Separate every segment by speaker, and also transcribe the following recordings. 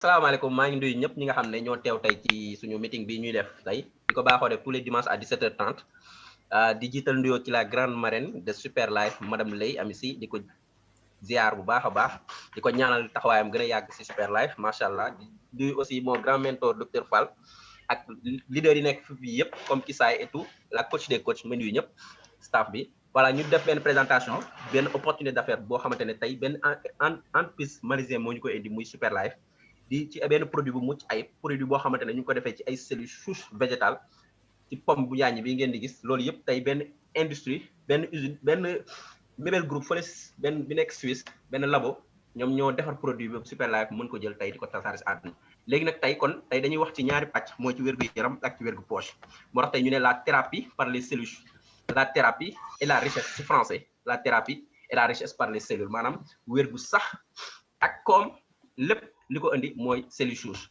Speaker 1: salaamaaleykum maa ngi nuyu ñëpp ñi nga xam ne ñoo teew tey ci suñu meeting bi ñuy def tey di ko baaxoo def tous les dimanches à 17h30 di jiital nuyoo ci la grande marraine de Super Life madame Lay Amissi di ko ziar bu baax a baax di ko ñaanal taxawaayam gën a yàgg si Super Life macha allah di aussi mon grand mentor docteur Fall ak leader yi nekk fii yëpp comme Kisaay et tout la coach des coachs ma nuyu ñëpp staff bi. voilà ñu def benn présentation benn opportunité d'affaires boo xamante ne tey benn entreprise malaisienne moo ñu koy indi muy Super Life. di ci benn produit bu mucc ay produit boo xamante ne ñu ngi ko defee ci ay cellules souches végétales ci pomme bu yaaññi bi ngeen di gis loolu yëpp tey benn industrie benn usine benn Mebel groupe fële benn bi nekk Suisse benn labo ñoom ñoo defar produit bi Super Life mën ko jël tey di ko tasaare si àdduna léegi nag tey kon tey dañuy wax ci ñaari pàcc mooy ci wérgu yaram ak ci wérgu poche moo tax tey ñu ne la thérapie par les cellules la thérapie et la richesse ci français la thérapie et la richesse par les cellules maanaam wérgu sax ak koom lépp li ko indi mooy cellule souche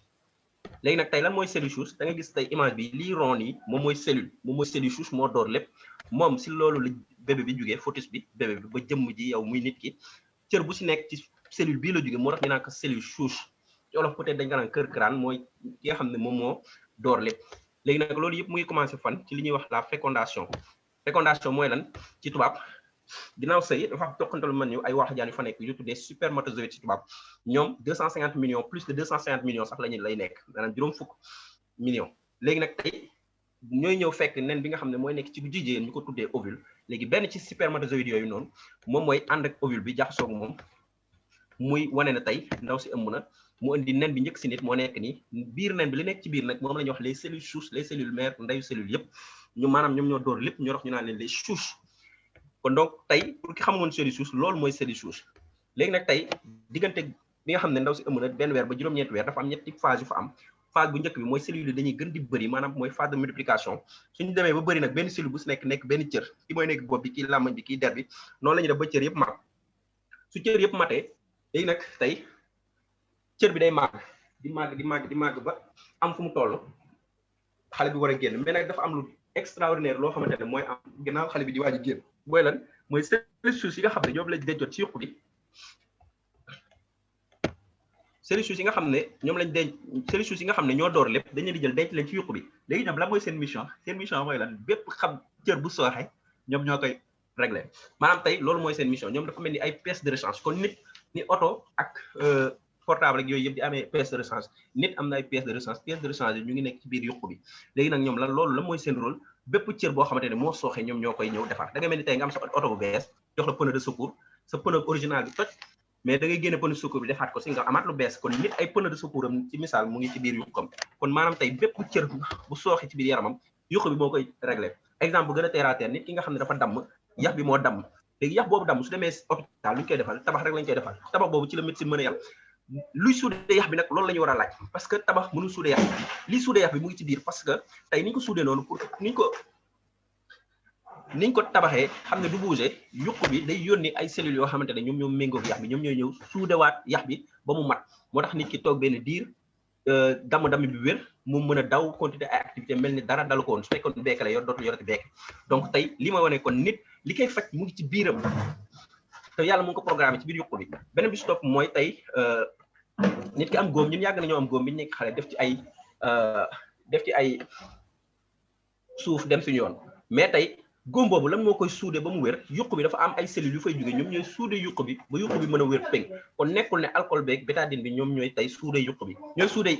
Speaker 1: léegi nag tey lan mooy cellule souche da nga gis tey image bi lii ron yi moom mooy cellule souche moo door lépp moom si loolu la bébé bi jógee fœtus bi bébé bi ba jëmm ji yow muy nit ki cër bu si nekk ci cellule bii la jógee moo tax ñu naan ko cellule souche ci olof peut-être dañ ko naan kër crâne mooy ki nga xam ne moom moo door lépp léegi nag loolu yëpp mu ngi commencé fan ci li ñuy wax la fécondation mooy lan ci tubaab ginnaaw sëy dafa am toqantal man ñu ay wax jaan yu fa nekk yu tuddee spermatozoïde ci tubaab ñoom 250 millions plus de 250 millions sax lañu lay nekk maanaam juróom fukk millions léegi nag tey ñooy ñëw fekk nen bi nga xam ne mooy nekk ci bu jigéen ñu ko tuddee ovule léegi benn ci spermatozoïde yooyu noonu moom mooy ànd ak ovule bi jaxasoog moom muy wane na tey ndaw si ëmb na mu indi nen bi njëkk si nit moo nekk nii biir nen bi li nekk ci biir nag moom la ñuy wax les cellules souches les cellules mères ndeyu cellules yëpp ñu maanaam ñoom ñoo door lépp ñoo tax ñu naan leen les souches kon donc tey pour ki xamoon cellule souche loolu mooy cellule souche léegi nag tey diggante bi nga xam ne ndaw si ëmb na benn weer ba juróom-ñeenti weer dafa am ñetti phase yu fa am phase bu njëkk bi mooy cellules yi dañuy gën di bëri maanaam mooy phase de multiplication suñu demee ba bëri nag benn cellule bu si nekk benn cër ki mooy nekk bopp bi kii làmmañ bi kii der bi noonu la ñuy def ba cër yëpp mat su cër yëpp matee léegi nag tey cër bi day màgg ba am fu mu toll xale bi war a génn mais nag dafa am lu extraordinaire loo xamante ne mooy am ginnaaw xale bi di waaj a génn mooy lan mooy cellules souches yi nga xam ne ñoom lañ dencoon ci yuq bi cellules souches yi nga xam ne ñoom lañ denc cellules souches yi nga xam ne ñoo door lépp dañu di jël denc leen ci yuq bi léegi ñoom lan mooy seen mission mooy lan bépp xam cër bu sooxe ñoom ñoo koy régler maanaam tey loolu mooy seen mission ñoom dafa mel ni ay pièces de rechange kon nit ni oto ak portable ak yooyu yëpp di amee pièces de rechange nit am na ay pièces de rechange yi ñu ngi nekk ci biir yuq bi léegi nag ñoom loolu la mooy seen rôle bépp cër boo xamante ne moo sooxee ñoom ñoo koy ñëw defar da nga mel ni tey nga am sa oto bu bees jox la pneu de secours sa pneu original bi toj mais da ngay génne pneu de secours bi defaat ko si nga amaat lu bees kon nit ay pneu de secours am ci misaal mu ngi ci biir yuqam kon maanaam tey bépp cër bu sooxee ci biir yaramam yuq bi moo koy régler exemple bu gën a terre à terre nit ki nga xam ne dafa damm yax bi moo damm léegi yax boobu damm su demee hôpital lu ñu koy defal tabax rek lañ koy defal tabax boobu ci la médecine mën a yàlla luy suudee yax bi nag loolu la ñu war a laaj parce que tabax mënul suudee yax bi lii suudee yax bi mu ngi ci biir parce que tey ni ñu ko suudee noonu pour niñ ko tabaxee xam ne du bouger yuq bi day yónni ay cellules yoo xamante ne ñoom ñoo méngoog yax bi ñoom ñooy ñëw suudewaat yax bi ba mu mat moo tax nit ki toog benn diir damm-damm bi wér mu mën a daw continuer ay activité mel ni dara dalu ko woon su fekkoon beek la yor dootul yorati beek donc tey li ma wane kon nit li koy faj mu ngi ci biiram te yàlla mu ngi ko programme ci biir yuq bi beneen bi si topp mooy tey nit ki am góom ñun yàgg nañoo am góom bi ñu nekk xale def ci ay suuf dem suñu yoon mais tey góom boobu lan moo koy suude ba mu wér yuq bi dafa am ay cellules yu fay jóge ñoom ñooy suude yuq bi ba yuq bi mën a wér péng kon nekkul ne alcool beeg bétadine bi ñoom ñooy tey suude yuq bi ñooy suude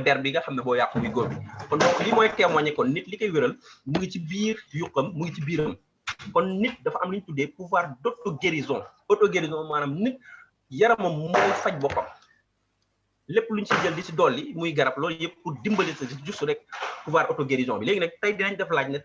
Speaker 1: der bi nga xam ne boo yàqu bi góom bi kon donc li mooy témoigner kon nit li koy wéral mu ngi ci biir yuqam mu ngi ci biiram kon nit dafa am lu ñu tuddee pouvoir d'auto-guérison maanaam nit yaramam mooy faj boppam lépp lu ñu si jël di si dolli muy garab loolu yëpp pour dimbali sa juste rek pouvoir auto-guérison bi léegi nag tey dinañ def laaj ne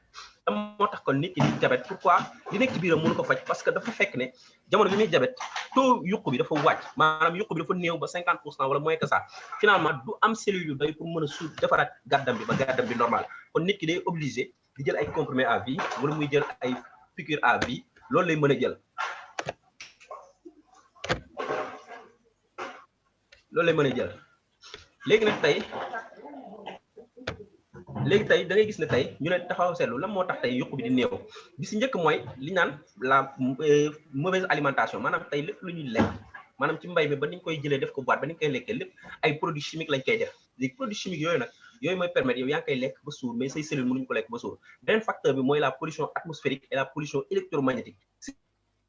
Speaker 1: moo tax kon nit ki di diabète pourquoi di nekk ci biiram mënu ko faj parce que dafa fekk ne jamono bi muy diabète taux yuq bi dafa wàcc maanaam yuq bi dafa néew ba 50% wala moins que ça finalement du am cellule yu doy pour mën a suut defaraat gàddam bi ba gàddam bi normal kon nit ki day obligé di jël ay comprimés à vie wala muy jël ay piqûre à vie loolu lay mën a jël léegi nag tey da ngay gis ne tey ñu ne taxaw seetlu lan moo tax tey yuq bi di néew bi si njëkk mooy li naan la mauvaise alimentation maanaam tey lépp lu ñuy lekk maanaam ci mbay mi ba niñ koy jëlee def ko boîte ba niñ koy lekkee lépp ay produits chimiques lañ koy def léegi produits chimiques yooyu nag yooyu mooy permettre yow yaa ngi koy lekk ba suur mais say cellules mënuñu ko lekk ba suur beneen facteur bi mooy la pollution atmosphérique et la pollution électromagnétique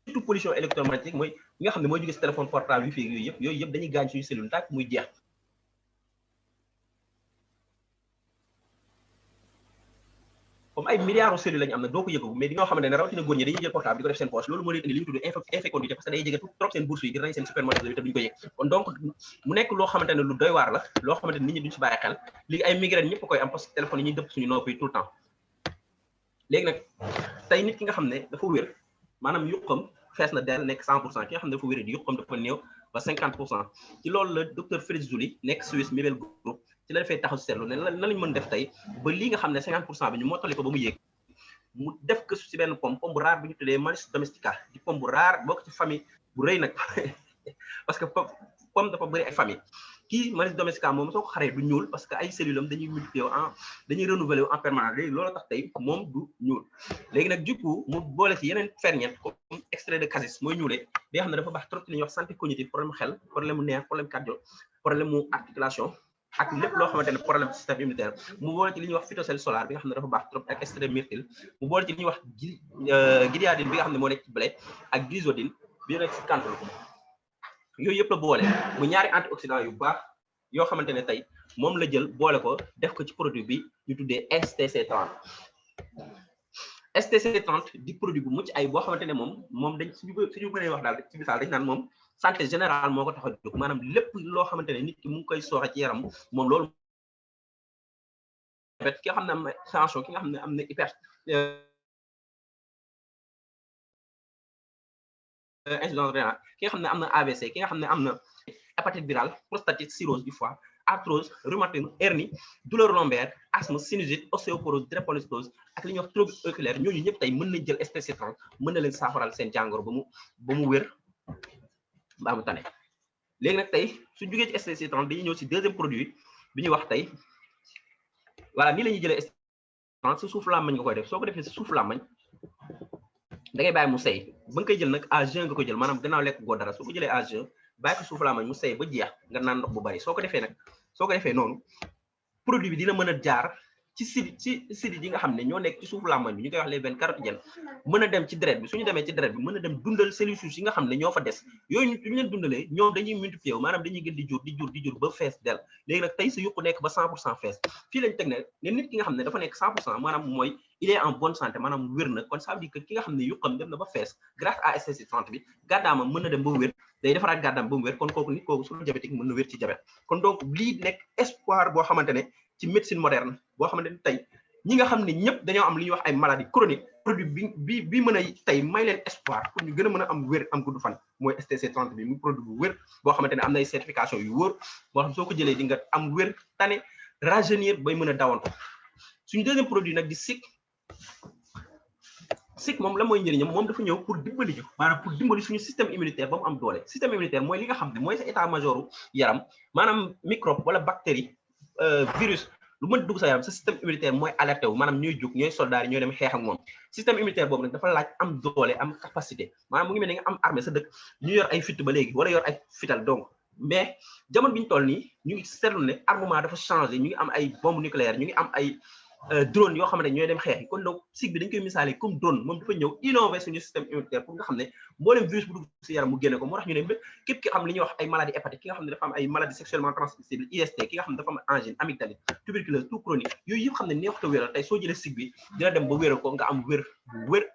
Speaker 1: surtout pollution électromagnétique mooy nga xam ne mooy jóge si téléphone portable wifi yooyu yëpp dañuy gaañ suñu cellule tàkk muy jeex comme ay milliards cellules lañu am na doo ko yëgu mais di ñoo xamante ne rawatina góor ñi dañuy jël portable di ko def seen poche loolu moo leen indi li ñu tudd infécondité parce que day jege trop seen bourse yi di rey seen supermarché yi te duñu ko yëg kon donc mu nekk loo xamante ne lu doy waar la loo xamante ne nit ñi duñu si bàyyi xel léegi ay migraine ñëpp koy am parce que téléphone yi ñuy dëpp suñu nopp yi tout le temps léegi nag tey nit ki nga xam ne dafa wér maanaam yuqam fees na dell nekk 100% ki nga xam ne dafa wér di yuqam dafa néew ba 50% ci loolu la docteur Félix Joly nekk Suisse Mibel Group ci la defee taxaw seetlu ne lan lañ mën def tey ba lii nga xam ne 50% bi ñu mottali ko ba mu yéeg mu def ko si benn pomme bu rare bu ñu tuddee Malis domestica di pomme bu rare bokk ci famille bu rëy nag parce que pomme dafa bëri ay famille kii Malis domestica moom soo ko xaree du ñuul parce que ay cellules am dañuy multiplier dañuy renouveler en permanence léegi loolu tax tey moom du ñuul léegi nag du coup mu boole ci yeneen ferñeent comme extrait de cassis mooy ñuulee bi nga xam ne dafa baax trop ci li ñuy wax santé cognitive problème xel problème mu nerf problème cardio problème mu articulation ak lépp loo xamante ne problème système immunitaire mu boole ci li ñuy wax phytocell solar bi nga xam ne dafa baax trop ak extrait myrtille mu boole ci li ñuy wax gliadine bi nga xam ne moo nekk ci blé ak glycodine bi nekk ci cantaloupe yooyu yëpp la boole mu ñaari antioxydant yu baax yoo xamante ne tey moom la jël boole ko def ko ci produit bi ñu tuddee STC30 STC30 di produit bu mucc ay boo xamante ne moom dañ suñu mënee wax daal ci misaal dañ naan moom santé générale moo ko tax a jóg maanaam lépp loo xamante ne nit ki mu ngi koy sooxe ci yaram moom loolu ki nga xam ne am na tension ki nga xam ne am na insuffisance rénale ki nga xam ne am na AVC ki nga xam ne am na hépatite virale prostatite cirrhose du foie arthrose rhumatisme hernie douleur lombaire asthme sinusite ostéoporose drépanocytose ak li ñuy wax trouble oculaire ñooñu ñëpp tey mën nañ jël STC30 mën na leen saafaral seen jàngoro ba mu wér ba mu tane léegi nag tey su jugee ci STC30 dañuy ñëw si deuxième produit bi ñuy wax tey voilà nii la ñuy jëlee STC30 si suuf làmmañ nga koy def soo ko defee si suuf làmmañ da ngay bàyyi mu sey ba nga koy jël nag à jeun nga koy jël maanaam gannaaw lekk goo dara soo ko jëlee à jeun bàyyi ko suuf làmmañ mu sey ba jeex nga naan ndox bu bari soo ko defee noonu produit bi dina mën a jaar ci sidit yi nga xam ne ñoo nekk ci suufu làmmañ bi ñu koy wax les veines carotidiennes mën a dem ci deret bi suñu demee ci deret bi mën a dem dundal cellules souches yi nga xam ne ñoo fa des yooyu ñu leen dundalee ñoom dañuy multiplier wu maanaam dañuy gën di jur ba fees del léegi nag tey sa yuqu nekk ba 100% fees fii lañ teg ne nit ki nga xam ne dafa nekk 100% maanaam mooy il est en bonne santé maanaam wér na kon ça veut dire que ki nga xam ne yuqam dem na ba fees grâce à STC30 bi gàddaamam mën na dem ba wér day defaraat gàddaam ba mu wér kon kooku nit kooku su diabétique mën na wér ci diabète kon donc lii nekk espoir boo xamante ne ci médecine moderne boo xamante ne tey ñi nga xam ne ñëpp dañoo am li ñuy wax ay maladies chroniques produit bi mën a tey may leen espoir pour ñu gën a mën a am wér am gudd fan mooy STC30 bi muy produit bu wér boo xamante ne am na ay certification yu wóor boo xam soo ko jëlee di nga am wér tane rajeunir bay mën a dawanto suñu deuxième produit nag di SIC moom la mooy njëriñam moom dafa ñëw pour dimbali ñu maanaam pour dimbali suñu système immunitaire ba mu am doole système immunitaire mooy li nga xam ne mooy sa état major yaram maanaam microbe wala bactérie virus lu mën dugg sa yaram sa système immunitaire mooy alerté wu maanaam ñooy jug ñooy soldats yi ñooy dem xeex ak moom système immunitaire boobu nag dafa laaj am doole am capacité maanaam mu ngi mel ne nga am armée sa dëkk ñu yor ay fitt ba léegi wala yor ay fital donc mais jamono bi ñu toll nii ñu ngi seetlu ne armement dafa changé ñu ngi am ay bombe nucléaire ñu ngi am ay drone yoo xam ne ñooy dem xeex yi kon donc SIC bi dañ koy misaale comme drone moom dafa ñëw innover suñu système immunitaire pour nga xam ne mboolem virus bu dugg si yaram mu génne ko moo tax ñu ne képp ki xam li ñuy wax ay maladie hépatique ki nga xam ne dafa am ay maladie sexuellement transmissible IST ki nga xam ne dafa am angine amygdalite tuberculose tout chronique yooyu yëpp xam ne neexut a wéral tey soo jëlee SIC bi dina dem ba wéral ko nga am wér bu wér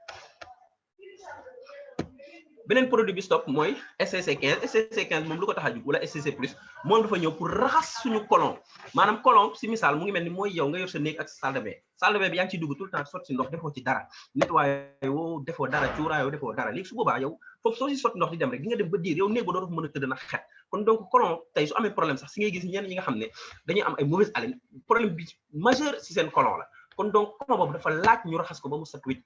Speaker 1: beneen produit bi stop mooy STC15 moom lu ko tax a jug wala STC plus moom dafa ñëw pour raxas suñu colon maanaam colon si misaal mu ngi mel ni mooy yow nga yor sa néeg ak salle de bain bi yaa ngi ciy dugg tout le temps sotti si ndox defoo ci dara nettoyé woo defoo dara cuuraayoo defoo dara léegi su boobaa yow foofu soo si sotti ndox di dem rek di nga dem ba diir yow néeg ba doo mën a tëdd na xet kon donc colon tey su amee problème sax si ngay gis ñenn ñi nga xam ne dañuy am ay mauvaise haleine problème bi majeur si seen colon la kon donc colon boobu dafa laaj ñu raxas ko ba mu set wicc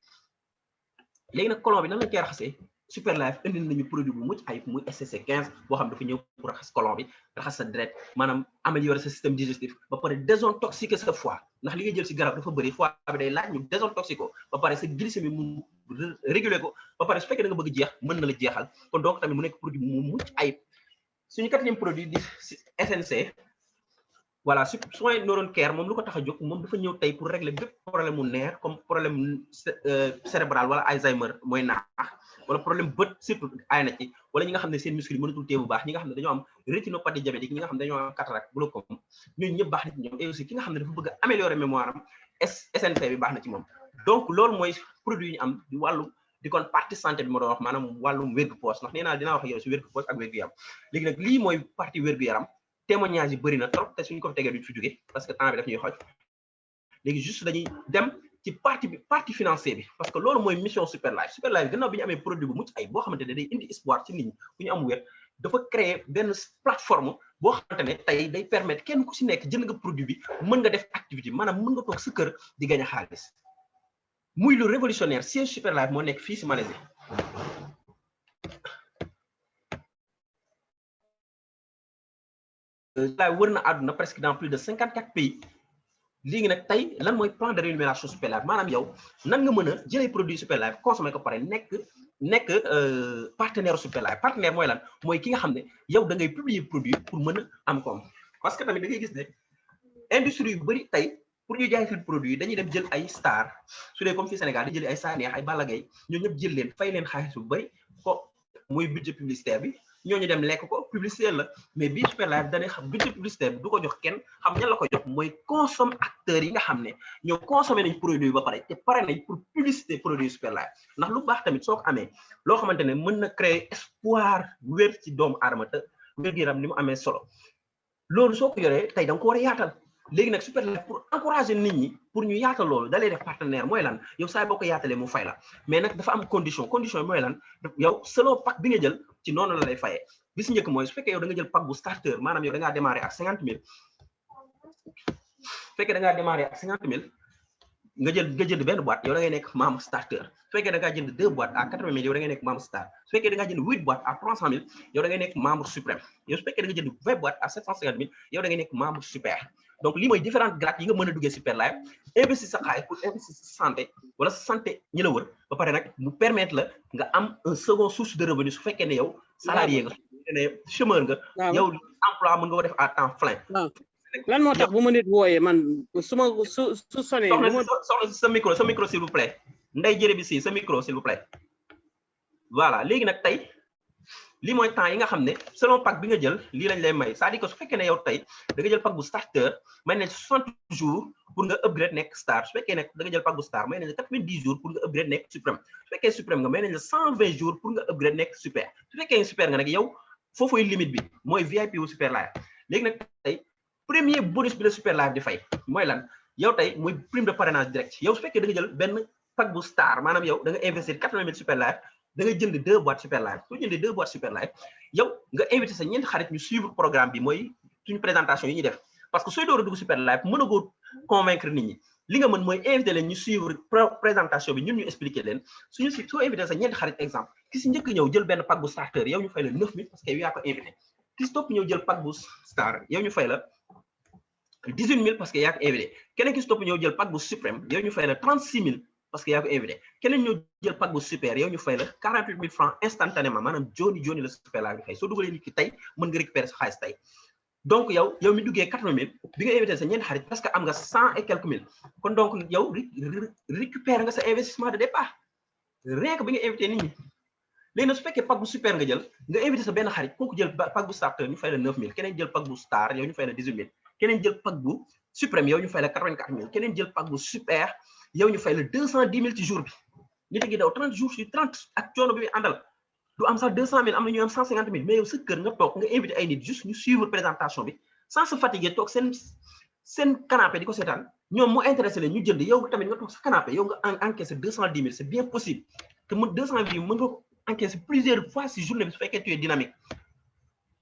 Speaker 1: léegi nag colon bi nan lañ koy raxasee Superlife indi nañu produit bu mucc ayib muy STC15 boo xam dafa ñëw pour raxas colon bi raxas sa deret maanaam améliorer sa système digestif ba pare désintoxiquer sa foie ndax li nga jël si garab dafa bëri foie bi day laaj ñu désintoxiquer ko ba pare sa glycémie mu réguler ko ba pare su fekkee da nga bëgg jeex mën na la jeexal kon donc tamit mu nekk produit mu mucc ayib suñu quatrième produit di SNC voilà soin neuron care moom lu ko tax a jóg moom dafa ñëw tey pour régler bépp problème mu nerf comme problème cérébral wala Alzheimer mooy naax wala problème bët surtout ay na ci wala ñi nga xam ne seen muscle yi mënatul téye bu baax ñi nga xam ne dañoo am rétinopathie diabétique ñi nga xam ne dañoo am cataracte glaucome ñooñu ñëpp baax na ci ñoom et aussi ki nga xam ne dafa bëgg a améliorer mémoire am SNC bi baax na ci moom donc loolu mooy produit yi ñu am di wàllu di kon partie santé bi ma doon wax maanaam wàllum wér-gu-poos ndax nee naa dinaa wax yow si wér-gu-poos ak wér-gu-yaram léegi nag lii mooy partie wér-gu-yaram témoignage yi bëri na trop te suñu ko tegee duñ fi jóge parce que temps bi daf ñuy xoj léegi juste dañuy dem ci partie financier bi parce que loolu mooy mission Superlife gannaaw bi ñu amee produit bu mucc ay boo xamante ne day indi espoir ci nit ñi bu ñu am wér dafa créer benn plateforme boo xamante ne tey day permettre kenn ku si nekk jënd nga produit bi mën nga def activité maanaam mën nga toog sa kër di gañ a xaalis muy lu révolutionnaire siège Superlife moo nekk fii si Malaisie la wër na àdduna presque dans plus de 54 pays léegi nag tey lan mooy plan de rémunération Superlife maanaam yow nan nga mën a jëlee produit Superlife consommer ko pare nekk partenaire Superlife partenaire mooy lan mooy ki nga xam ne yow da ngay publier produit pour mën a am koom parce que tamit da ngay gis ne industrie yu bëri tey pour ñu jaay fi produit dañuy dem jël ay star su dee comme fii Sénégal di jël ay Sanex ay Balla Gaye ñoo ñëpp jël leen fay leen xaalis bu bëri ko muy budget publicitaire bi ñooñu dem lekk ko publicité la mais bii Superlife dañuy xam budget publicitaire bi du ko jox kenn xam ñan la ko jox mooy consomme acteurs yi nga xam ne ñoo consommé nañ produit ba pare te pare nañ pour publicité produit Superlife ndax lu baax tamit soo ko amee loo xamante ne mën na créer espoir wér ci doomu aadama te wér-gu-yaram ni mu amee solo loolu soo ko yoree tey da nga ko war a yaatal léegi nag Superlife pour encourager nit ñi pour ñu yaatal loolu da lay def partenaire mooy lan yow saa boo ko yaatalee mu fay la mais nag dafa am condition yi mooy lan yow selon pack bi nga jël ci noonu la lay fayee bis njëkk mooy su fekkee yow da nga jël pack bu starter maanaam yow da ngaa démarrer ak 50 000 su fekkee da ngaa démarrer ak 50 000 nga jënd benn boîte yow da ngay nekk membre starter su fekkee da ngaa jënd 2 boîtes à 80 000 yow da ngay nekk membre star su fekkee da ngaa jënd 8 boîtes à 300 000 yow da ngay nekk membre suprême yow su fekkee da nga jënd 20 boîtes à 750 000 yow da ngay nekk membre super donc lii mooy différentes grades yi nga mën a duggee Superlife investir sa xaalis pour investir sa santé wala sa santé ñi la wër ba pare nag mu permettre la nga am un second source de revenu su fekkee ne yow salarié nga su fekkee ne chômeur nga yow emploi mën nga ko def à temps plein
Speaker 2: lan moo tax bu ma nit wooyee man su sonné
Speaker 1: soxna sa micro s'il vous plaît nday jërë bi si sa micro s'il vous plaît voilà léegi nag tey lii mooy temps yi nga xam ne selon pack bi nga jël lii lañ lay may c'est-à-dire que su fekkee ne yow tey da nga jël pack bu starter may nañ 60 jours pour nga upgrade nekk star su fekkee ne da nga jël pack bu star may nañ la 90 jours pour nga upgrade nekk suprême su fekkee suprême nga may nañ la 120 jours pour nga upgrade nekk super su fekkee super nga nag yow foofuy limite bi mooy VIP wu Superlife léegi nag tey premier bonus bi la Superlife di fay mooy lan yow tey muy prime de parrainage direct yow su fekkee da nga jël benn pack bu star maanaam yow da nga investir 80 000 Superlife da nga jënd 2 boîtes Superlife soo jëndee 2 boîtes Superlife yow nga invité sa ñeenti xarit ñu suivre programme bi mooy suñu présentation yi ñuy def parce que sooy door a dugg Superlife mën a goo convaincre nit ñi li nga mën mooy invité leen ñu suivre présentation bi ñun ñu expliquer leen soo invité sa ñeenti xarit exemple ki si njëkk ñëw jël benn pack bu starter yow ñu fay la 9 000 parce que yow yaa ko invité ki si topp ñëw jël pack bu star yow ñu fay la 18 000 parce que yaa ko invité keneen ki si topp ñëw jël pack bu suprême yow ñu fay la 36 000 parce que yaa ko invité keneen ñoo jël pack bu super yow ñu fay la 48 000 francs instantanément maanaam joni la Superlife bi fay soo dugalee nit ki tey mën nga récupérer sa xaalis tey donc yow mi duggee 80 000 bi nga invité sa ñeenti xarit parce que am nga 100 et quelques mille kon donc yow récupérer nga sa investissement de départ rien que bi nga invité nit ñi léegi nag su fekkee pack bu super nga jël nga invité sa benn xarit kooku jël pack bu starter ñu fay la 9 000 keneen jël pack bu star yow ñu fay la 18 000 keneen jël pack bu suprême yow ñu fay la 84 000 keneen jël pack bu super yow ñu fay la 210 000 ci jour bi nit gi daw 30 jours sur 30 ak coono bi muy àndal du am sax 200 000 am na ñu am 150 000 mais yow sa kër nga toog nga invité ay nit juste ñu suivre présentation bi sans se fatiguer toog seen canapé di ko seetaan ñoom mu intéressé leen ñu jënd yow tamit nga toog sa canapé yow nga encaissé 210 000 c'est bien possible te mën 200 000 mën nga ko encaissé plusieurs fois si journée bi su fekkee tu es dynamique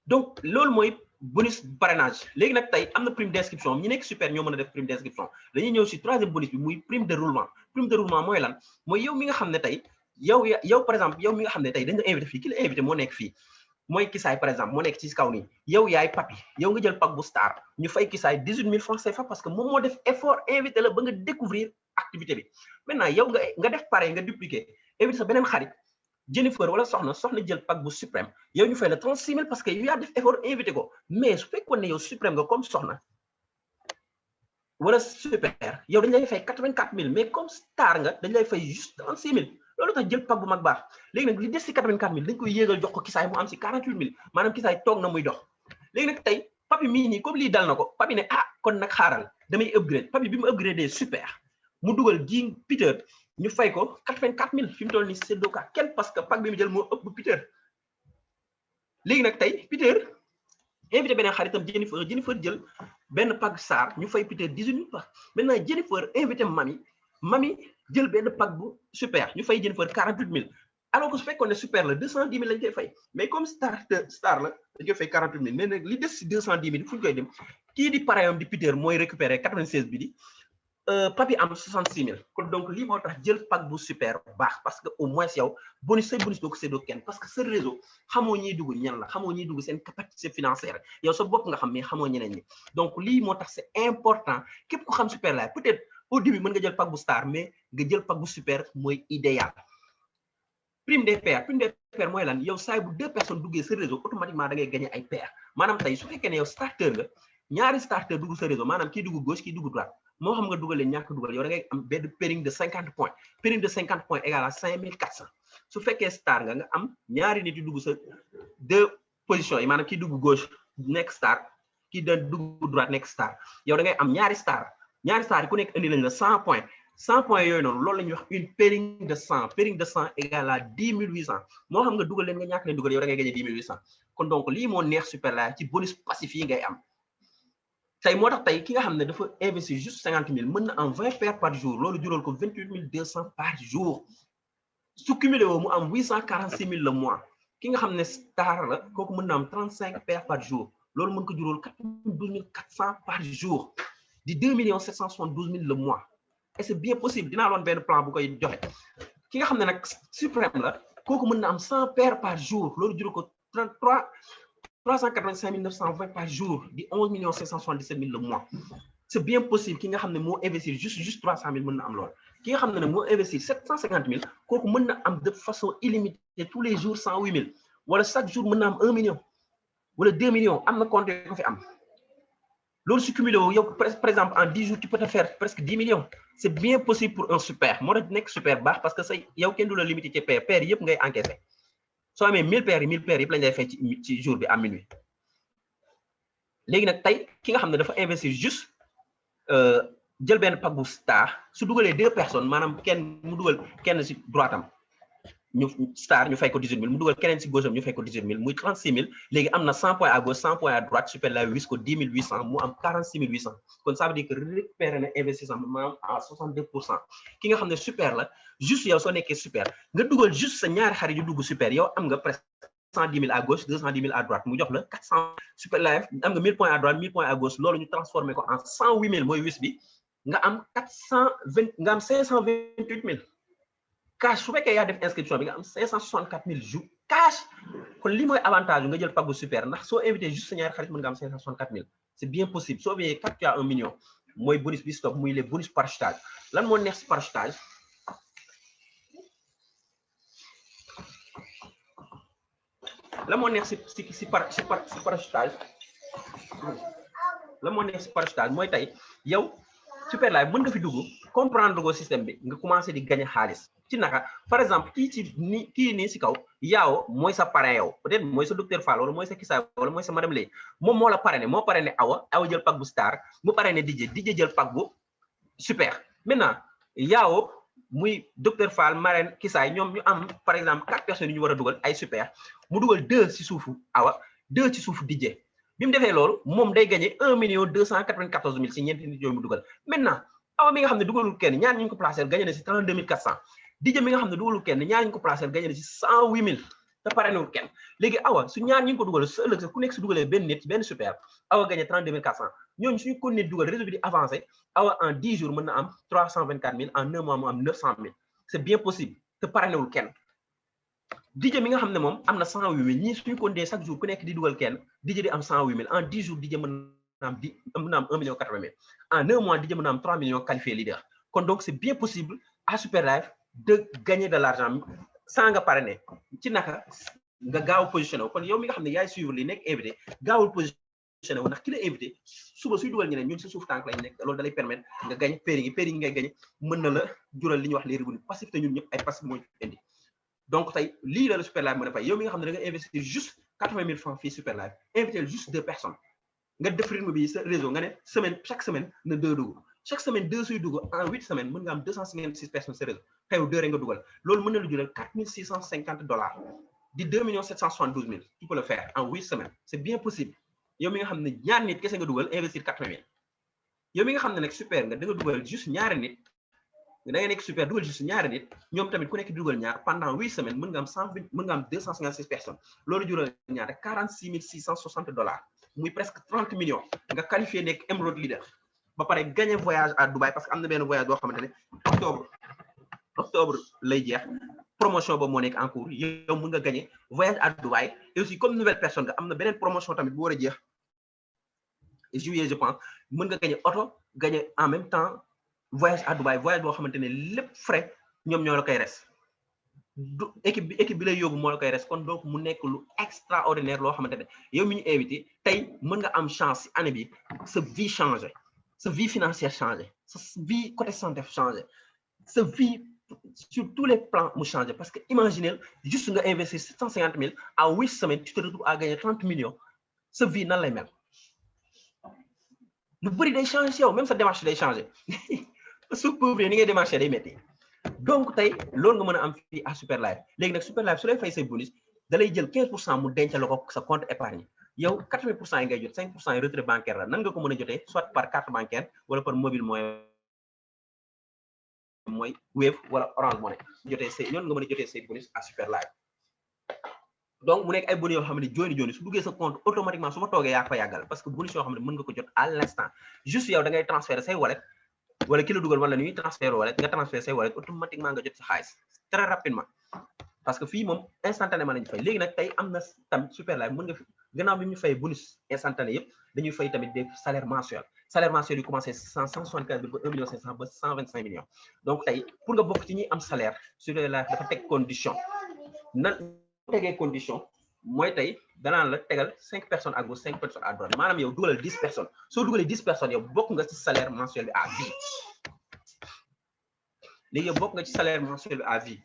Speaker 1: donc loolu mooy bonus parrainage léegi nag tey am na prime d'inscription ñi nekk super ñoo mën a def prime d'inscription dañuy ñëw si troisième bonus bi muy prime de roulement mooy lan mooy yow mi nga xam ne tey yow par exemple yow mi nga xam ne tey dañ la invité fii ki la invité moo nekk fii mooy Kisaay par exemple moo nekk ci kaw nii yow yaay papi yow nga jël pack bu star ñu fay Kisaay 18 000 francs CFA parce que moom moo def effort invité la ba nga découvrir activité bi maintenant yow nga def pareil nga dupliquer invité sa beneen xarit Jennifer wala soxna jël pack bu suprême yow ñu fay la 36 000 parce que yow yaa def effort invité ko mais su fekkoon ne yow suprême nga comme soxna wala super yow dañ lay fay 84 000 mais comme star nga dañ lay fay juste 36 000 loolu tax jël pack bu mag baax léegi nag li des si 84 000 dañ koy yéegal jox ko kisaay mu am si 48 000 maanaam kisaay toog na muy dox léegi nag tey papi mii nii comme lii dal na ko papi ne ah kon nag xaaral damay upgrade papi bi mu upgradé super mu dugal ji Peter ñu fay ko 84 000 fi mu toll nii séddoo ka kenn parce que pack bi mu jël moo ëpp Peter léegi nag tey Peter invité beneen xaritam Jennifer jël benn pack star ñu fay Peter 18 000 par maintenant Jennifer invité mami jël benn pack bu super ñu fay Jennifer 48 000 alors que su fekkoon ne super la 210 000 lañ koy fay mais comme star la dañ koy fay 48 000 mais nag li des si 210 000 fu ñu koy dem kii di pareillam di Peter mooy récupérer 96 bi di papi am 66 000 kon donc lii moo tax jël pack bu super baax parce que au moins yow bonus say bonus doo ko séddoo kenn parce que sa réseau xamoo ñiy dugg ñan la xamoo ñiy dugg seen capacité financière yow sa bopp nga xam mais xamoo ñeneen ñi donc lii moo tax c'est important képp ku xam super live peut-être au début mën nga jël pack bu star mais nga jël pack bu super mooy idéal prime des pairs mooy lan yow saay bu 2 personnes duggee sa réseau automatiquement da ngay gagner ay pairs maanaam tey su fekkee ne yow starter nga ñaari starter dugg sa réseau maanaam kii dugg gauche kii dugg droite moo xam nga dugalee ñàkk dugal yow da ngay am benn pairing de 50 points pairing de 50 points égal à 5400 su fekkee star nga am ñaari nit yu dugg sa 2 positions yi maanaam kii dugg gauche nekk star kii da dugg droite nekk star yow da ngay am ñaari star yi ku nekk indi lañ la 100 points 100 points yooyu noonu loolu la ñuy wax une pairing de 100 égal à 10 800 moo xam nga dugal leen nga ñàkk leen dugal yow da ngay gagné 10 800 kon donc lii moo neex super live ci bonus passif yi ngay am tey moo tax tey ki nga xam ne dafa investir juste 50 000 mën na am 20 paires par jour loolu jural ko 28 200 par jour su cumulé woo mu am 846 000 le mois ki nga xam ne star la kooku mën na am 35 paires par jour loolu mën ko jural 92 400 par jour di 2 772 000 le mois et c'est bien possible dinaa loon benn plan bu koy joxe ki nga xam ne nag suprême la kooku mën na am 100 paires par jour loolu jural ko 385 920 par jour di 11 577 000 le mois c'est bien possible ki nga xam ne moo investir juste 300 000 mën na am lool ki nga xam ne moo investir 750 000 kooku mën na am de façon illimitée tous les jours 108 000 wala chaque jour mën na am 1 million wala 2 millions am na compte ko fi am loolu su cumulé woo yow par exemple en 10 jours tu peux te faire presque 10 millions c'est bien possible pour un super moo tax nekk super baax parce que say yow kenn du la limité ci paire yëpp ngay encaissé soo amee 1000 paires yëpp lañ lay fay ci jour bi à minuit léegi nag tey ki nga xam ne dafa investir juste jël benn pack bu star su dugalee 2 personnes maanaam mu dugal kenn si droite am ñu star ñu fay ko 18 000 mu dugal keneen si gauche am ñu fay ko 18 000 muy 36 000 léegi am na 100 points à gauche 100 points à droite super la wis ko 10 800 mu am 46 800 kon ça veut dire que récupéré na investissement maanaam à 62%. ki nga xam ne super la juste yow soo nekkee super nga dugal juste sa ñaari xarit yu dugg super yow am nga presque 110 000 à gauche 210 000 à droite mu jox la 400 super live am nga 1000 points à droite 1000 points à gauche loolu ñu transformé ko en 108 000 mooy wis bi nga am 528 000 cash su fekkee yaa def inscription bi nga am 564 000 jours cash kon lii mooy avantage nga jël pack bu super ndax soo invité juste sa ñaari xarit mën nga am 564 000 c'est bien possible soo veillé 4 tu as 1 million mooy bonus bi stop muy les bonus parachutage lan moo neex si parachutage la moo neex si parachutage la moo neex si parachutage mooy tey yow super live mën nga fi dugg comprendre go système bi nga commencé di gagner xaalis ci naka par exemple kii nii si kaw yaaw mooy sa parrain yow peut-être mooy sa docteur Fall wala mooy sa Kissa wala mooy sa madame Lay moom moo la parrainé moo parrainé awa jël pack bu star mu parrainé DJ jël pack bu super maintenant yaaw muy docteur Fall marraine Kissa ñoom ñu am par exemple 4 personnes yu ñu war a dugal ay super mu dugal 2 ci suufu awa 2 ci suufu DJ bi mu defee loolu moom day gagné 1 294 000 si ñeenti nit yooyu mu dugal maintenant awa mi nga xam ne dugalul kenn ñaar ñu ko placé gagné na si 32 400 DJ mi nga xam ne dugalul kenn ñaar ñu ko placé gagné na si 108 000 te parrainewul kenn léegi awa su ñaar ñu ko dugal su ëllëg sa ku nekk su dugalee benn nit benn super awa gagné 32 400 ñooñu suñu continuer dugal réseau bi di avancé awa en 10 jours mën na am 324 000 en 1 mois mu am 900 000 c'est bien possible te parrainewul kenn DJ mi nga xam ne moom am na 108 000 ñii suñu continuer chaque jour ku nekk di dugal kenn DJ di am 108 000 en 10 jours DJ mën na am 1 million 80 000 en 1 mois DJ mën na am 3 millions qualifiés leader kon donc c'est bien possible à Super Live de gagner de l'argent sans nga parrainer ci naka nga gaaw positionné wu kon yow mi nga xam ne yaay suivre li nekk invité gaawul positionné wu ndax ki la invité suba suy dugal ñeneen ñun si suuf tànk lañ nekk loolu da lay permettre nga gañ pairing yi ngay gañ mën na la jural li ñuy wax les revenus passifs te ñun ñëpp ay passifs moo indi donc tey lii la Super Live mën a fay yow mi nga xam ne da nga investir juste 80 000 francs fii Super Live invité juste 2 personnes nga def rythme bi sa réseau nga ne chaque semaine na 2 dugg chaque semaine 2 suy dugg en 8 semaines mën nga am 256 personnes sa réseau xew 2 rek nga dugal loolu mën na la jural $4 650 di 2 772 000 tu peux le faire en 8 semaines c'est bien possible yow mi nga xam ne ñaar nit kese nga dugal investir 80 000 yow mi nga xam ne nag super nga da nga dugal juste ñaari nit da nga nekk super dugal juste ñaari nit ñoom tamit ku nekk dugal ñaar pendant 8 semaines mën nga am 120 mën nga am 256 personnes loolu jural ñaar $46 660 muy presque 30 millions nga qualifié nekk Emerald Leader ba pare gagné voyage à Dubaï parce que am na benn voyage boo xamante ne octobre lay jeex promotion boobu moo nekk en cours yow mën nga gagné voyage à Dubaï et aussi comme nouvelle personne nga am na beneen promotion tamit bu war a jeex juillet je pense mën nga gagné oto gagné en même temps voyage à Dubaï voyage boo xamante ne lépp frais ñoom ñoo la koy res du équipe bi lay yóbbu moo la koy res kon donc mu nekk lu extraordinaire loo xamante ne yow mi ñu invité tey mën nga am chance ci année bi sa vie changé sa vie financière changé sa vie côté santé changé sa vie sur tous les plans mu changé parce que imaginez juste nga investir 750 000 à 8 semaines tu te retrouves à gagner 30 millions sa vie nan lay mel lu bëri day changé si yow même sa démarche day changé su pauvre ni ngay démarché day métti donc tey loolu nga mën a am fii à Super Live léegi nag Super Live su lay fay say bonus da lay jël 15% mu dencal ko sa compte épargne yow 80% yi ngay jot 5% yi retrait bancaire la nan nga ko mën a jotee soit par carte bancaire wala par mobile mooy Wave wala Orange Money jotee say ñoon nga mën a jotee say bonus à Super Live donc mu nekk ay bonus yoo xam ne jooni su duggee sa compte automatiquement su fa toogee yaa ko yàggal parce que bonus yoo xam ne mën nga ko jot à l'instant juste yow da ngay transférer say wallet wala ki la dugal wala ñuy transférer wallet nga transférer say wallet automatiquement nga jot sa xaalis très rapidement parce que fii moom instantanément lañu fay léegi nag tey am na tam Super Live mën nga fi gannaaw bi ñu fay bonus instantané yëpp dañuy fay tamit des salaires mensuels yu commencé 175 000 ba 1 500 000 ba 125 millions donc tey pour nga bokk ci ñi am salaire Super Live dafa teg condition nan tegee condition mooy tey danaan la tegal 5 personnes à gauche 5 personnes à droite maanaam yow dugalal 10 personnes soo dugalee 10 personnes yow bokk nga ci salaire mensuel bi à vie léegi yow bokk nga ci salaire mensuel bi à vie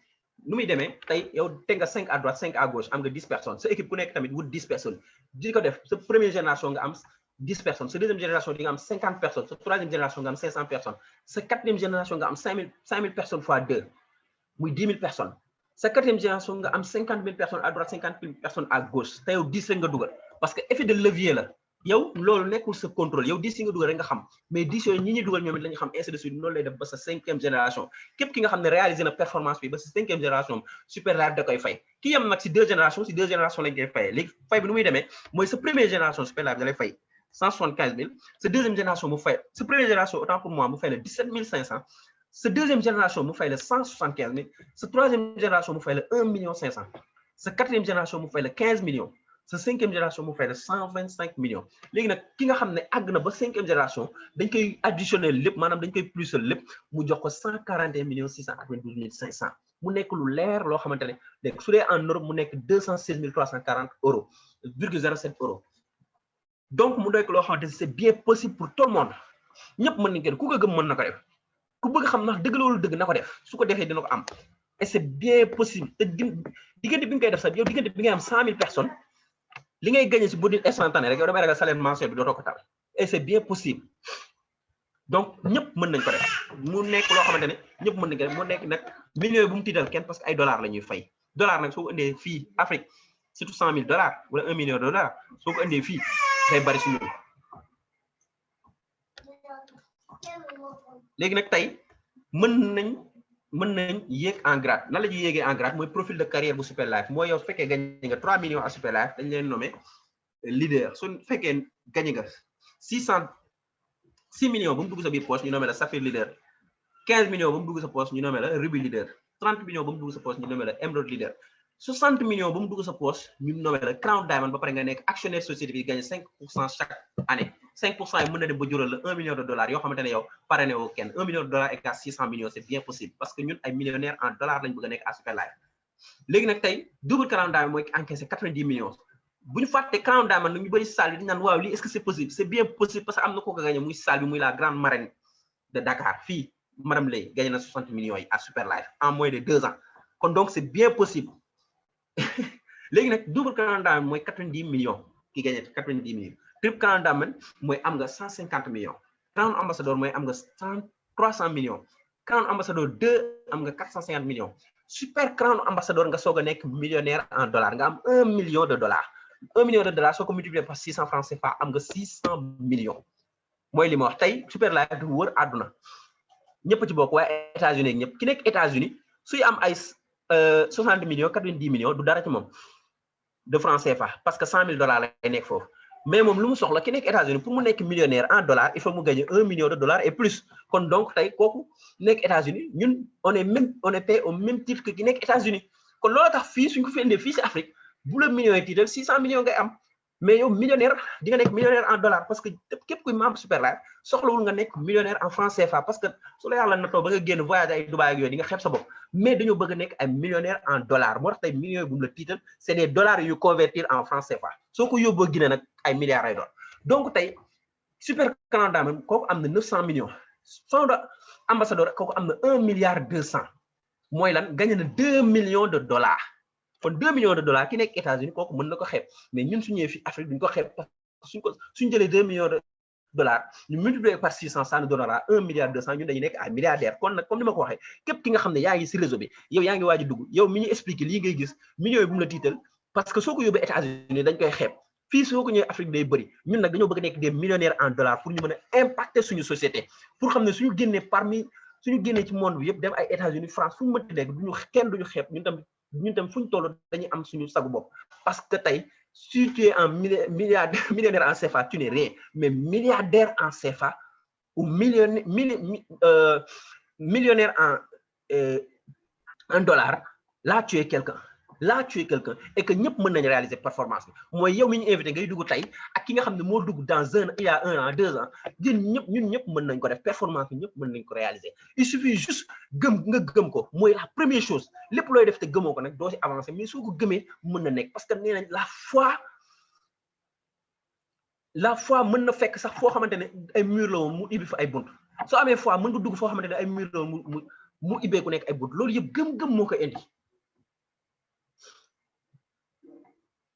Speaker 1: nu muy demee tey yow teg nga 5 à droite 5 à gauche am nga 10 personnes sa équipe ku nekk tamit wut 10 personnes di ko def sa première génération nga am 10 personnes sa deuxième génération di nga am 50 personnes sa troisième génération nga am 500 personnes sa quatrième génération nga am 5 000 personnes fois 2 muy 10 000 personnes sa quatrième génération nga am 50 000 personnes à droite 50 000 personnes à gauche te yow 10 rek nga dugal parce que effet de levier la yow loolu nekkul sa contrôle yow 10 yi nga dugal rek nga xam mais 10 yooyu ñi ñuy dugal ñoom it la ñu xam ainsi de suite noonu lay def ba sa 5e génération képp ki nga xam ne réalisé na performance bi ba sa 5e génération Super Live da koy fay ki yem nag si 2 générations lañ koy fayee léegi fay bi nu muy demee mooy sa première génération Super Live da lay fay 175 000 sa deuxième génération mu fay sa première génération autant pour moi mu fay la 17 500 sa deuxième génération mu fay la 175 000 sa troisième génération mu fay la 1 500 000 sa quatrième génération mu fay la 15 millions sa 5e génération mu fay la 125 millions léegi nag ki nga xam ne àgg na ba 5e génération dañ koy additionner lépp maanaam dañ koy plusal lépp mu jox ko 141 692 500 mu nekk lu leer loo xamante ne dégg su dee en Europe mu nekk 216 340 euros ,07 euros donc mu nekk loo xamante ne c'est bien possible pour tout le monde ñëpp mën nañ ko def ku ko gëm mën na ko def ku bëgg xam ndax dëgg loolu dëgg na ko def su ko defee dina ko am et c'est bien possible te diggante bi nga koy def sax yow diggante bi ngay am 100 000 personnes li ngay gagné si bonus instantané rek yow damay ragal salaire mensuel bi dootoo ko tal et c'est bien possible donc ñëpp mën nañ ko def mu nekk loo xamante ne ñëpp mën nañ ko def mu nekk nag millions yi bu mu tiital kenn parce que ay dollars la ñuy fay dollar nag soo ko indee fii Afrique surtout $100 000 wala $1 million soo ko indee fii day bari si ñun léegi nag tey mën nañ yéeg en grade nan la ñuy yéegee en grade mooy profil de carrière bu Super Live mooy yow su fekkee gagné nga 3 millions à Super Live dañ leen nommé leader su fekkee gagné nga 6 millions ba mu dugg sa biir poche ñu nommé la Saphir leader 15 millions ba mu dugg sa poche ñu nommé la Ruby leader 30 millions ba mu dugg sa poche ñu nommé la Emerald leader 60 millions ba mu dugg sa poche ñu nommé la Crown Diamond ba pare nga nekk actionnaire société bi gagné 5% chaque année 5% yi mën na dem ba jural la $1 million yoo xamante ne yow parrainé woo kenn $1 million égale 600 millions c'est bien possible parce que ñun ay millionnaires en dollars lañ bëgg a nekk à Super Live léegi nag tey double Crown Diamond mooy encaissé 90 millions bu ñu fàtte Crown Diamond nag ñu bëri salle bi di naan waaw lii est-ce que c'est possible c'est bien possible parce que am na ko gagné muy salle bi muy la grande marraine de Dakar fii Madame Lay gagné na 60 millions yi à Super Life en moins de 2 ans kon donc c'est bien possible léegi nag double Crown Diamond mooy 90 millions ki gagné 90 millions triple Crown Diamond mooy am nga 150 millions Crown Ambassador mooy am nga 300 millions Crown Ambassador 2 am nga 450 millions Super Crown Ambassador nga soog a nekk millionnaire en dollars nga am 1 million de dollars 1 million de dollars soo ko multiplié par 600 francs CFA am nga 600 millions mooy li ma wax tey Super Life du wër àdduna ñëpp ci bokk waaye États-Unis ñëpp ki nekk États-Unis suy am ay 60 millions 90 millions du dara ci moom de francs CFA parce que 100 000 dollars lay nekk foofu mais moom lu mu soxla ki nekk États-Unis pour mu nekk millionnaire en dollars il faut mu gagner 1 million de dollars et plus kon donc tey kooku nekk États-Unis ñun on est payé au même titre que ki nekk États-Unis kon loolu tax fii suñ ko fi indee fii si Afrique bu la millions yi tiital 600 millions ngay am mais yow millionnaire di nga nekk millionnaire en dollars parce que képp kuy membre Super Life soxlawul nga nekk millionnaire en francs CFA parce que su la yàlla natoo ba nga génn voyage ay Dubaï ak yooyu di nga xeeb sa bopp mais dañoo bëgg a nekk ay millionnaire en dollars moo tax tey millions yi bu mu la tiital c'est des dollars yu convertir en francs CFA soo ko yóbboo Guinée nag ay milliards ay doon donc tey Super Crown Diamond kooku am na 900 millions son ambassadeur kooku am na 1 milliard 200 mooy lan gagné na 2 millions de dollars kon 2 millions de dollars ki nekk États-Unis kooku mën na ko xeeb mais ñun su ñëwee fi Afrique duñ ko xeeb parce que suñ jëlee 2 millions de dollars ñu multiplier par 600 ça nous donnera 1 milliard 200 ñun dañuy nekk ay milliardaires kon nag comme ni ma ko waxee képp ki nga xam ne yaa ngi si réseau bi yow yaa ngi waaj a dugg yow mi ñu expliqué lii ngay gis millions yi bu mu la tiital parce que soo ko yóbbee États-Unis dañ koy xeeb fii soo ko ñëwee Afrique day bëri ñun nag dañoo bëgg nekk des millionnaires en dollars pour ñu mën a impacter suñu société pour xam ne suñu génnee suñu génnee ci monde bi yëpp dem ay États-Unis France fu ñu mënti nekk kenn duñu xeeb ñun tam fu ñu toll dañuy am suñu sagu bopp parce que tey si tu es un millionnaire en CFA tu n'es rien mais milliardaire en CFA ou millionnaire en dollars là tu es quelqu'un et que ñëpp mën nañu réaliser performance bi mooy yow mi ñu invité ngay dugg tey ak ki nga xam ne moo dugg dans il y a 1 an 2 ans ñun ñëpp mën nañ ko def performance bi ñëpp mën nañ ko réaliser il suffit juste nga gëm ko mooy la première chose lépp looy def te gëmoo ko nag doo si avancer mais soo ko gëmee mën na nekk parce que nee nañ la foi mën na fekk sax foo xamante ne ay mur la woon mu ibbi fa ay bunt soo amee foi mën nga dugg foo xamante ne ay mur la woon mu ibbee ku nekk ay bunt loolu yëpp gëm-gëm moo ko indi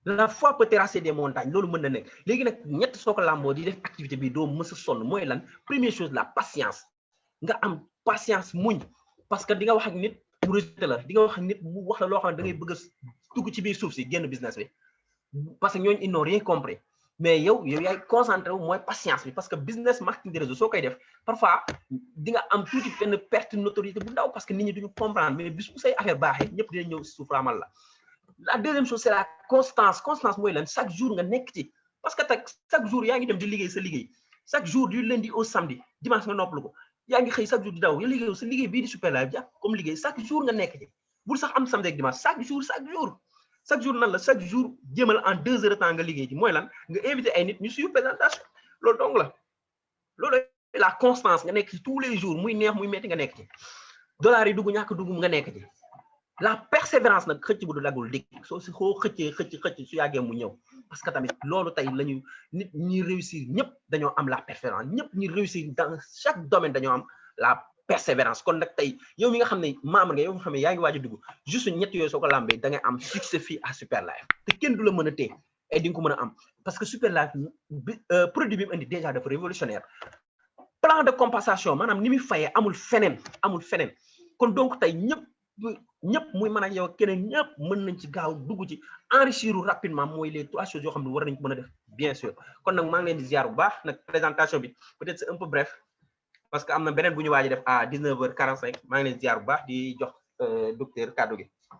Speaker 1: la foi peut terrasser des montagnes loolu mën na nekk léegi nag ñett soo ko làmboo di def activité bi doo mës a sonn mooy lan première chose la patience nga am patience muñ parce que di nga wax ak nit mu rejeté la di nga wax ak nit mu wax la loo xam ne da ngay bëgg a dugg ci biir suuf si génn business bi parce que ñooñu ils n'ont rien compris mais yow yaay concentré wu mooy patience bi parce que business marketing des réseaux soo koy def parfois di nga am tuuti benn perte notoriété bu ndaw parce que nit ñi duñu comprendre mais bis bu say affaire baaxee ñëpp dinañ ñëw suuf raamal la. La deuxième chose c'est la constance mooy lan chaque jour nga nekk ci parce que chaque jour yaa ngi dem di liggéey sa liggéey chaque jour du lundi au samedi dimanche nga noppalu ko yaa ngi xëy chaque jour di daw ya liggéey sa liggéey bii di Super Life jàpp comme liggéey chaque jour nga nekk ci bul sax am samedi ak dimanche chaque jour nan la chaque jour jéemal en 2 heures de temps nga liggéey ci mooy lan nga invité ay nit ñu suivre présentation loolu dong la loolu la constance nga nekk ci tous les jours muy neex muy metti nga nekk ci dollars yi dugg ñàkk dugg nga nekk ci la persévérance nag xëcc bu du lagul dik soo si xoo xëcc su yàggee mu ñëw parce que tamit loolu tey lañu nit ñi réussir ñëpp dañoo am la persévérance ñëpp ñi réussir dans chaque domaine dañoo am la persévérance kon nag tey yow mi nga xam ne membre nga yow nga xam ne yaa ngi waaj a dugg juste ñett yooyu soo ko lambee da ngay am succès fii à Super Life te kenn du la mën a téye et di nga ko mën a am parce que Super Life produit bi mu indi déjà dafa révolutionnaire plan de compensation maanaam ni muy fayee amul feneen kon donc tey ñëpp muy mën ak yow keneen ñëpp mën nañ ci gaaw dugg ci enrichir rapidement mooy les 3 choses yoo xam ne war nañ ko mën a def bien sûr kon nag maa ngi leen di ziar bu baax nag présentation bi peut-être c'est un peu bref parce que am na beneen bu ñu waaj a def à 19h45 maa ngi leen di ziar bu baax di jox docteur kàddu gi